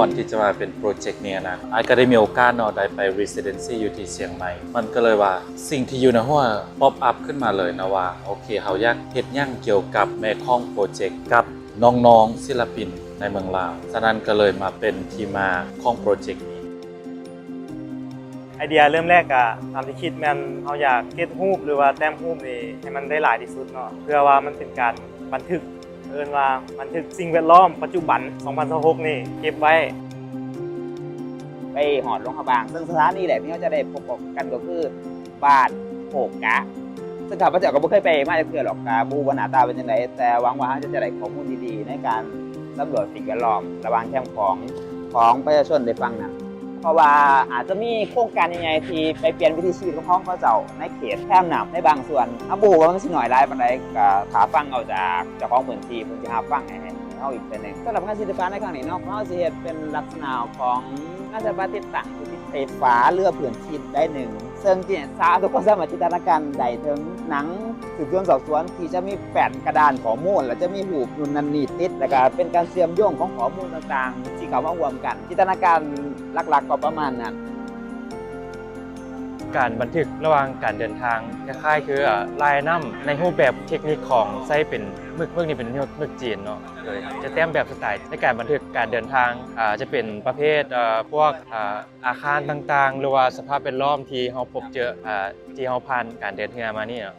ກ່ອນທີ່ຈະມາເປັນໂປຣເຈັກນີ້ນະ ອ້າຍກໍໄດ້ມີໂອກາດເນາະ ໄດ້ໄປ residency ຢູ່ທີ່ຊຽງໃໝ່ ມັນກໍເລີຍວ່າສິ່ງທີ່ຢູ່ໃນຫົວ pop up ຂຶ້ນມາເລີຍນະວ່າ ໂອເຄ ເຮົາຢາກເຮັດຫຍັງກ່ຽວກັບແມ່ຂອງໂປຣເຈັກກັບນ້ອງໆສິລະປິນໃນເມືອງລາວ. ສະນັ້ນກໍເລີຍມາເປັນທີ່ມາຂອງໂປຣເຈັກນີ້. ໄອເດຍເລີ່ມແລກກະຕາມທີ່ຄິດແມ່ນເຮົາຢາກເກັບຮູບ ຫຼືວ່າແຕ້ມຮູບນີ້ໃຫ້ມັນໄດ້ຫຼາຍທີ່ສຸດເນາະ ເພື່ອວ່າມັນເປັນການບັນທຶກ ເອີ້ນວ່າບັນທຶກສິ່ງແວດລ້ອມປັດຈຸບັນ ສອງພັນຊາວຫົກນີ້ເກັບໄວ້. ໄປຮອດຫຼວງພະບາງ ເຊິ່ງສະຖານທີ່ແລກທີ່ເຮົາຈະໄດ້ພົບກັນກໍຄືບ້ານໂຄກກະ ເຊິ່ງຂ້າພະເຈົ້າກໍບໍ່ເຄີຍໄປມາຈັກເທື່ອດອກ ກໍບໍ່ຮູ້ວ່າໜ້າຕາເປັນຈັ່ງໃດ ແຕ່ຫວັງວ່າເຮົາຈະໄດ້ຂໍ້ມູນດີໆໃນການສຳຫຼວດສິ່ງແວດລ້ອມລະຫວ່າງແຄມຂອງ ຂອງປະຊາຊົນໄດ້ຟັງນຳ ເພາະວ່າອາດຈະມີໂຄງການໃຫຍ່ໆທີ່ໄປປ່ຽນວິຖີຊີວິດຂອງເຂົາເຈົ້າໃນເຂດແຄມນ້ຳໃນບາງສ່ວນ. ເຮົາບໍ່ຮູ້ວ່າມັນຊິໜ້ອຍຫຼາຍປານໃດ ກໍຖ້າຟັງເອົາຈາກເຈົ້າຂອງພື້ນທີ່ ເພິ່ນຊິຮັບຟັງໃຫ້ເຮົາອີກເທື່ອໜຶ່ງ. ສຳລັບງານສິລະປະໃນຄັ້ງນີ້ເນາະ ເຮົາຊິເຮັດເປັນລັກສະນະຂອງງານສິລະປະຕິດຕັ້ງ ທີ່ຕິດໃສ່ຝາເຫຼືອພື້ນທີ່ໃດໜຶ່ງ ເຊິ່ງຈິດສາທຸກຄົນສາມາດຈິນຕະນາການໄດ້ເຖິງໜັງສືບສວນສອບສວນ ທີ່ຈະມີແປ້ນກະດານຂໍ້ມູນ ແລະ ຈະມີຮູບນູ່ນນັ້ນນີ້ຕິດ ແລະ ກະເປັນການເຊື່ອມໂຍງຂອງຂໍ້ມູນຕ່າງໆ ທີ່ເຂົ້າມາຮ່ວມກັນ. ຈິນຕະນາການຫຼັກໆກໍປະມານນັ້ນ. ການບັນທຶກລະຫວ່າງການເດີນທາງ ຄ້າຍໆຄືລາຍນ້ຳໃນຮູບແບບເທັກນິກຂອງໃຊ້ເປັນໝຶກ, ໝຶກນີ້ເປັນໝຶກຈີນເນາະ ໂດຍຈະແຕ້ມແບບສະໄຕໃນການບັນທຶກການເດີນທາງ ອາ ຈະເປັນປະເພດ ອາ ພວກ ອາ ອາຄານຕ່າງໆ ຫຼືວ່າສະພາບແວດລ້ອມທີ່ເຮົາພົບເຈີ ອາ ທີ່ເຮົາຜ່ານການເດີນເຮືອມານີ້ເນາະ.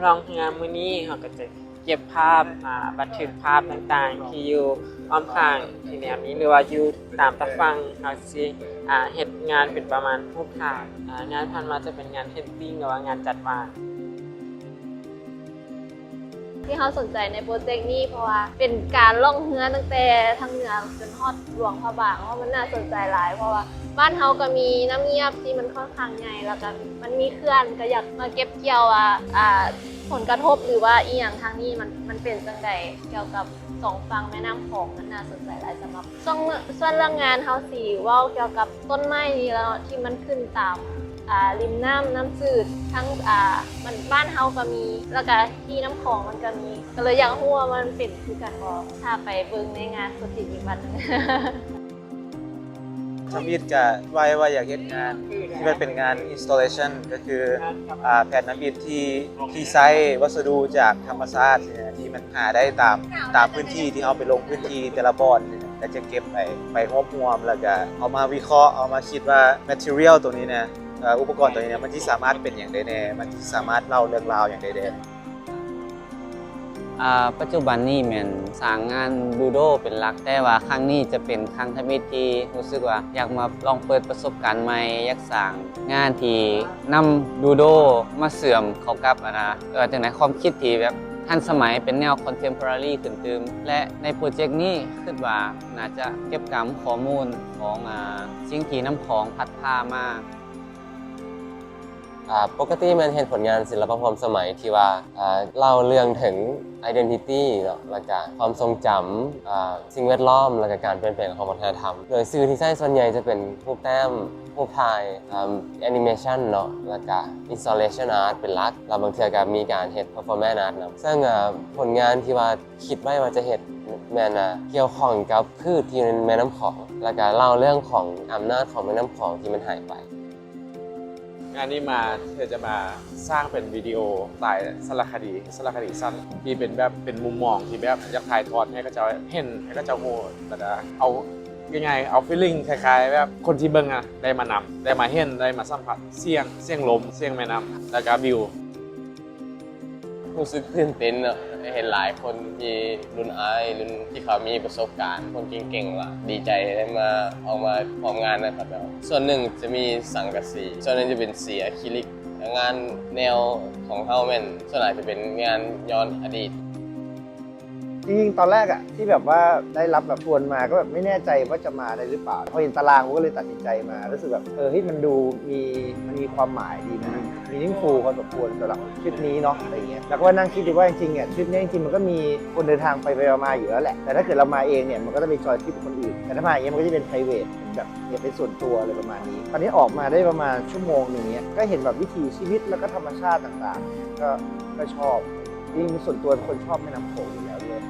ລ່ອງເຮືອມື້ນີ້ເຮົາກໍຈະເກັບພາບ ອາ ບັນທຶກພາບຕ່າງໆ ທີ່ຢູ່ອ້ອມຂ້າງທີ່ແນວນີ້ ຫຼືວ່າຢູ່ຕາມຕາຝັ່ງ ເຮົາຊິ ອາ ເຮັດງານເປັນປະມານຮູບຖ່າຍ ອາ ງານຜ່ານມາຈະເປັນງານເພນຕິ້ງ ຫຼືວ່າງານຈັດວາງ. ທີ່ເຮົາສົນໃຈໃນໂປຣເຈັກນີ້ ເພາະວ່າເປັນການລ່ອງເຮືອຕັ້ງແຕ່ທາງເໜືອຈົນຮອດຫຼວງພະບາງ ເພາະມັນໜ້າສົນໃຈຫຼາຍ ເພາະວ່າບ້ານເຮົາກໍມີນ້ຳງຽບທີ່ມັນຂ້ອນຂ້າງໃຫຍ່ ແລ້ວກໍມັນມີເຂື່ອນ ກໍຢາກມາເກັບກ່ຽວ ອາ ອາ ຜົນກະທົບ ຫຼືວ່າອີ່ຫຍັງທາງນີ້ ມັນ ມັນເປັນຈັ່ງໃດ ກ່ຽວກັບສອງຝັ່ງແມ່ນ້ຳຂອງ ມັນໜ້າສົນໃຈຫຼາຍສຳລັບ ສ່ວນ ສ່ວນເລື່ອງງານ ເຮົາຊິເວົ້າກ່ຽວກັບ ຕົ້ນໄມ້ນີ້ແຫຼະເນາະ ທີ່ມັນຂຶ້ນຕາມ ອ່າ ລິມນ້ຳ ນ້ຳຈືດ ທັງ ອ່າ ບ້ານ ບ້ານເຮົາກໍມີ ແລ້ວກະທີ່ນ້ຳຂອງມັນກໍມີ ກໍເລີຍຢາກຮູ້ວ່າມັນເປັນຄືກັນບໍ່ ຖ້າໄປເບິ່ງໃນງານໂຄຈິມີວັນ. ທຳອິດກະໄວ້ວ່າຢາກເຮັດງານທີ່ມັນເປັນງານ installation ກໍຄື ອ່າ ແຜ່ນທຳອິດທີ່ ທີ່ໃຊ້ວັດສະດຸຈາກທຳມະຊາດ ທີ່ມັນຫາໄດ້ຕາມ ຕາມພື້ນທີ່ທີ່ເຮົາໄປລົງພື້ນທີ່ແຕ່ລະບ່ອນ ແລ້ວຈະເກັບໄປ ໄປຮວບຮວມ ແລ້ວກະເອົາມາວິເຄາະ ເອົາມາຄິດວ່າ material ໂຕນີ້ນະ ເອ່ອ ອຸປະກອນໂຕນີ້ນະ ມັນຊິສາມາດເປັນຫຍັງໄດ້ແດ່ ມັນຊິສາມາດເລົ່າເລື່ອງລາວຫຍັງໄດ້ແດ່. ອາ ປັດຈຸບັນນີ້ແມ່ນສ້າງງານດູໂດເປັນຫຼັກ ແຕ່ວ່າຄັ້ງນີ້ຈະເປັນຄັ້ງທຳອິດທີ່ຮູ້ສຶກວ່າຢາກມາລອງເປີດປະສົບການໃໝ່ ຢາກສ້າງງານທີ່ນຳດູໂດມາເຊື່ອມເຂົ້າກັບ ອັນນາ ເອີ້ນວ່າຈັ່ງໃດ ຄວາມຄິດທີ່ແບບທັນສະໄໝ ເປັນແນວ contemporary ຂຶ້ນຕື່ມ ແລະ ໃນໂປຣເຈັກນີ້ຄິດວ່າໜ້າຈະເກັບກຳຂໍ້ມູນຂອງ ອາ ສິ່ງທີ່ນ້ຳຂອງພັດພາມາ. ອ່າ ປົກກະຕິແມ່ນເຮັດຜົນງານສິລະປະຮ່ວມສະໄໝທີ່ວ່າ ອ່າ ເລົ່າເລື່ອງເຖິງ identity ເນາະ ແລ້ວກະຄວາມຊົງຈຳ ອ່າ ສິ່ງແວດລ້ອມ ແລ້ວກະການປ່ຽນແປງຂອງວັດທະນະທຳ. ໂດຍສື່ທີ່ໃຊ້ສ່ວນໃຫຍ່ຈະເປັນຮູບແຕ້ມ, ຮູບຖ່າຍ, ອ່າ animation ເນາະ ແລ້ວກະ installation art ເປັນຫຼັກ ແລ້ວບາງເທື່ອກະມີການເຮັດ performance art ນຳ. ເຊິ່ງ ອ່າ ຜົນງານທີ່ວ່າຄິດໄວ້ວ່າຈະເຮັດແມ່ນ ອ່າ ກ່ຽວຂ້ອງກັບພືດທີ່ຢູ່ໃນແມ່ນ້ຳຂອງ ແລ້ວກະເລົ່າເລື່ອງຂອງອຳນາດຂອງແມ່ນ້ຳຂອງທີ່ມັນຫາຍໄປ. ງານນີ້ມາເພື່ອຈະມາສ້າງເປັນວິດີໂອສະໄຕສາລະຄະດີ ສາລະຄະດີສັ້ນ ທີ່ເປັນແບບເປັນມຸມມອງທີ່ແບບຢາກຖ່າຍທອດໃຫ້ເຂົາເຈົ້າເຫັນ ໃຫ້ເຂົາເຈົ້າຮູ້ ແລ້ວກະເອົາງ່າຍໆ ເອົາ feeling ຄ້າຍໆ ແບບຄົນທີ່ເບິ່ງອະໄດ້ມານຳ ໄດ້ມາເຫັນ ໄດ້ມາສຳຜັດສຽງ ສຽງລົມ ສຽງແມ່ນ້ຳ ແລ້ວກະວິວ. ຮູ້ສຶກຕື່ນເຕັ້ນເນາະ ໄດ້ເຫັນຫຼາຍຄົນທີ່ລຸ້ນອ້າຍ ລຸ້ນທີ່ເຂົາມີປະສົບການ ຄົນເກັ່ງໆ ລະດີໃຈໄດ້ມາ ອອກມາຮ່ວມງານນຳເຂົາເຈົ້າ. ສ່ວນໜຶ່ງຈະມີສັງກະສີ ສ່ວນໜຶ່ງຈະເປັນສີອາຄຣິລິກ. ງານແນວຂອງເຮົາແມ່ນສ່ວນຫຼາຍຈະເປັນງານຍ້ອນອະດີດ. จริงๆ ตอนแรกอะที่แบบว่าได้รับแบบชวนมาก็แบบไม่แน่ใจว่าจะมาได้หรือเปล่า พอเห็นตารางผมก็เลยตัดสินใจมา รู้สึกแบบ เออ เฮ้ย มันดูมี มันมีความหมายดี มัน meaningful พอสมควรสำหรับทริปนี้เนาะ อะไรเงี้ย แล้วก็นั่งคิดดูว่าจริงๆ เนี่ย ทริปเนี้ยจริงๆ มันก็มีคนเดินทางไปไปมาๆ อยู่แล้วแหละ แต่ถ้าเกิดเรามาเองเนี่ย มันก็จะไปจอยทริปกับคนอื่น แต่ถ้ามาอย่างเงี้ย มันก็จะเป็น private แบบ เนี่ย เป็นส่วนตัวอะไรประมาณนี้ ตอนนี้ออกมาได้ประมาณชั่วโมงหนึ่งเนี่ย ก็เห็นแบบวิถีชีวิตแล้วก็ธรรมชาติต่างๆ ก็ ก็ชอบ จริงๆ ส่วนตัวเป็นคนชอบแม่น้ำโขงอยู่แล้วด้วย.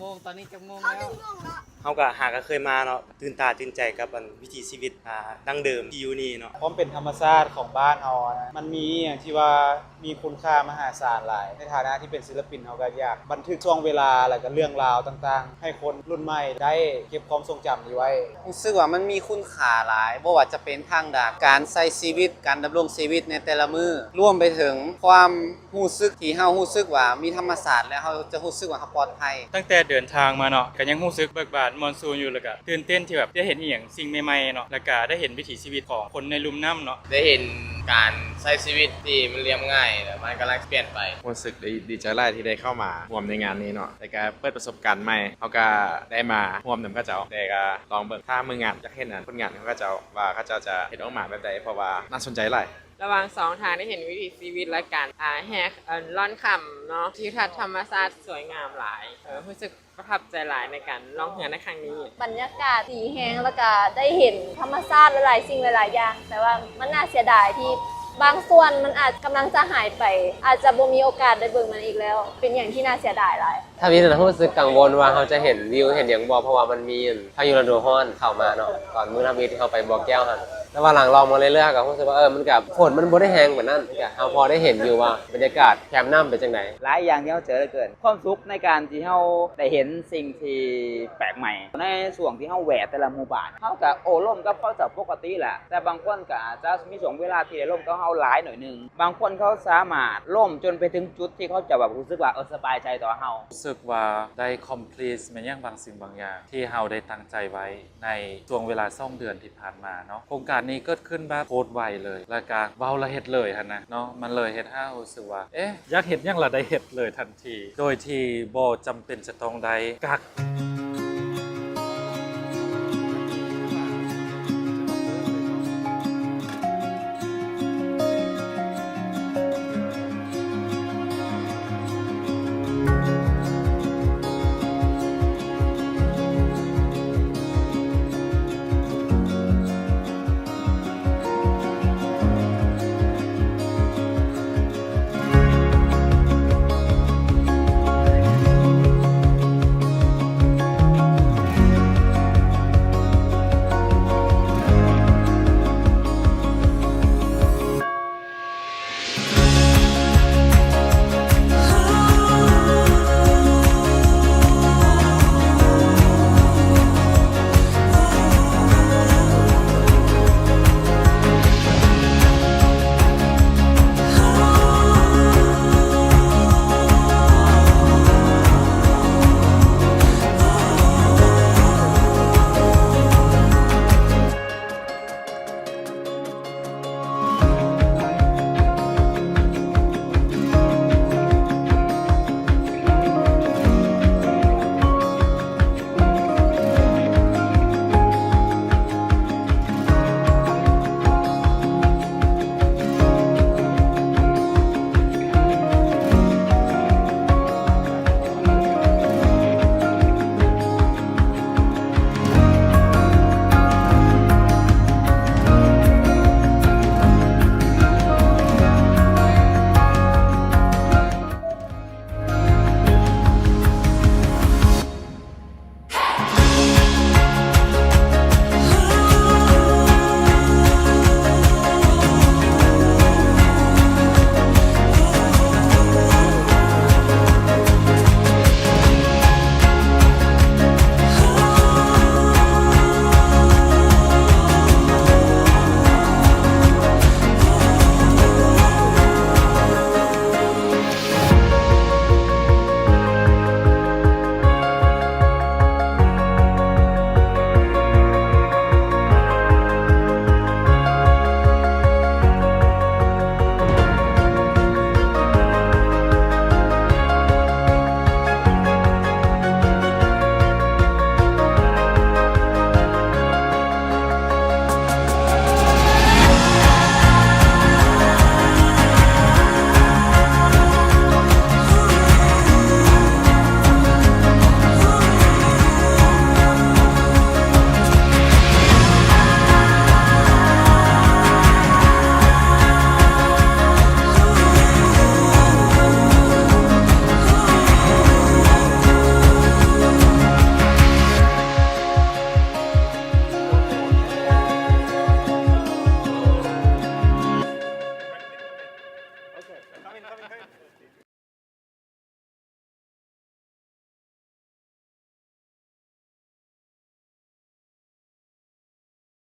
ໂມງ ຕອນນີ້ຈັກໂມງແລ້ວ? ເຮົາກໍຫາກໍເຄີຍມາເນາະ ຕື່ນຕາຕື່ນໃຈກັບອັນວິຖີຊີວິດ ອ່າ ດັ້ງເດີມທີ່ຢູ່ນີ້ເນາະ. ຄວາມເປັນທຳມະຊາດຂອງບ້ານເຮົານະ ມັນມີອີ່ຫຍັງທີ່ວ່າມີຄຸນຄ່າມະຫາສານຫຼາຍ. ໃນຖານະທີ່ເປັນສິນລະປິນ ເຮົາກໍຢາກບັນທຶກຊ່ວງເວລາ ແລ້ວກໍເລື່ອງລາວຕ່າງໆ ໃຫ້ຄົນລຸ້ນໃໝ່ໄດ້ເກັບຄວາມຊົງຈຳນີ້ໄວ້. ຮູ້ສຶກວ່າມັນມີຄຸນຄ່າຫຼາຍ ບໍ່ວ່າຈະເປັນທາງດ້ານການໃຊ້ຊີວິດ, ການດຳລົງຊີວິດໃນແຕ່ລະມື້, ລວມໄປເຖິງຄວາມ ຮູ້ສຶກທີ່ເຮົາຮູ້ສຶກວ່າມີທຳມະຊາດ ແລ້ວເຮົາຈະຮູ້ສຶກວ່າເຮົາປອດໄພ. ຕັ້ງແຕ່ເດີນທາງມາເນາະ ກໍຍັງຮູ້ສຶກເບີກບານມ່ວນຊື່ນຢູ່ ແລ້ວກໍຕື່ນເຕັ້ນທີ່ແບບໄດ້ເຫັນອີ່ຫຍັງສິ່ງໃໝ່ໆເນາະ ແລ້ວກໍໄດ້ເຫັນວິຖີຊີວິດຂອງຄົນໃນລຸ່ມນ້ຳເນາະ ໄດ້ເຫັນການໃຊ້ຊີວິດທີ່ມັນລຽບງ່າຍ ແລ້ວມັນກຳລັງຈະປ່ຽນໄປ. ຮູ້ສຶກດີ ດີໃຈຫຼາຍທີ່ໄດ້ເຂົ້າມາຮ່ວມໃນງານນີ້ເນາະ ແລ້ວກໍເປີດປະສົບການໃໝ່ ເຮົາກໍໄດ້ມາຮ່ວມນຳເຂົາເຈົ້າ ແຕ່ກໍລອງເບິ່ງ ຖ້າມື້ງານຢາກເຫັນອັນຜົນງານຂອງເຂົາເຈົ້າ ວ່າເຂົາເຈົ້າຈະເຮັດອອກມາແບບໃດ ເພາະວ່າໜ້າສົນໃຈຫຼາຍ. ລະຫວ່າງສອງທາງໄດ້ເຫັນວິຖີຊີວິດ ແລະ ການ ອ່າ ແຮ ເອີ ລ່ອນຄ່ຳເນາະ ທິວທັດທຳມະຊາດສວຍງາມຫຼາຍ. ເອີ ຮູ້ສຶກປະທັບໃຈຫຼາຍໃນການລ່ອງເຮືອໃນຄັ້ງນີ້. ບັນຍາກາດດີແຮງ ແລ້ວກະໄດ້ເຫັນທຳມະຊາດຫຼາຍໆສິ່ງຫຼາຍໆຢ່າງ ແຕ່ວ່າມັນໜ້າເສຍດາຍທີ່ບາງສ່ວນມັນອາດກຳລັງຈະຫາຍໄປ ອາດຈະບໍ່ມີໂອກາດໄດ້ເບິ່ງມັນອີກແລ້ວ ເປັນຫຍັງທີ່ໜ້າເສຍດາຍຫຼາຍ. ທຳອິດນະ ຮູ້ສຶກກັງວົນວ່າເຮົາຈະເຫັນວິວເຫັນຫຍັງບໍ່ ເພາະວ່າມັນມີພາຍຸລະດູຮ້ອນເຂົ້າມາເນາະ ຕອນມື້ທຳອິດທີ່ເຮົາໄປບໍ່ແກ້ວຫັ້ນ. ແຕ່ວ່າຫຼັງລ່ອງມາເລື້ອຍໆ ກໍຮູ້ສຶກວ່າ ເອີ ມັນກໍ ຝົນມັນບໍ່ໄດ້ແຮງປານນັ້ນ ກໍເຮົາພໍໄດ້ເຫັນຢູ່ວ່າບັນຍາກາດແຄມນ້ຳເປັນຈັ່ງໃດ. ຫຼາຍຢ່າງທີ່ເຮົາເຈີເກີນ ຄວາມສຸກໃນການທີ່ເຮົາໄດ້ເຫັນສິ່ງທີ່ແປກໃໝ່ ໃນຊ່ວງທີ່ເຮົາແວ່ແຕ່ລະໝູ່ບ້ານ ເຮົາກໍໂອ້ລົມກັບເຂົາເຈົ້າປົກກະຕິແຫຼະ ແຕ່ບາງຄົນກໍອາດຈະມີຊ່ວງເວລາທີ່ໄດ້ລົມກັບເຮົາຫຼາຍໜ້ອຍໜຶ່ງ. ບາງຄົນເຂົາສາມາດລົມຈົນໄປເຖິງຈຸດທີ່ເຂົາເຈົ້າແບບຮູ້ສຶກວ່າ ເອີ ສະບາຍໃຈຕໍ່ເຮົາ. ຮູ້ສຶກວ່າໄດ້ complete ແມ່ນຫຍັງບາງສິ່ງບາງຢ່າງທີ່ເຮົາໄດ້ຕັ້ງໃຈໄວ້ໃນຊ່ວງເວລາສອງເດືອນທີ່ຜ່ານມາເນາະ. ໂຄງການນີ້ເກີດຂຶ້ນແບບໂຄດໄວເລີຍ ແລ້ວກະເວົ້າລະເຮັດເລີຍຫັ້ນນະເນາະ. ມັນເລີຍເຮັດໃຫ້ເຮົາຮູ້ສຶກວ່າ ເອະ ຢາກເຮັດຫຍັງລະໄດ້ເຮັດເລີຍທັນທີ ໂດຍທີ່ບໍ່ຈຳເປັນຈະຕ້ອງໄດ້ກັກ.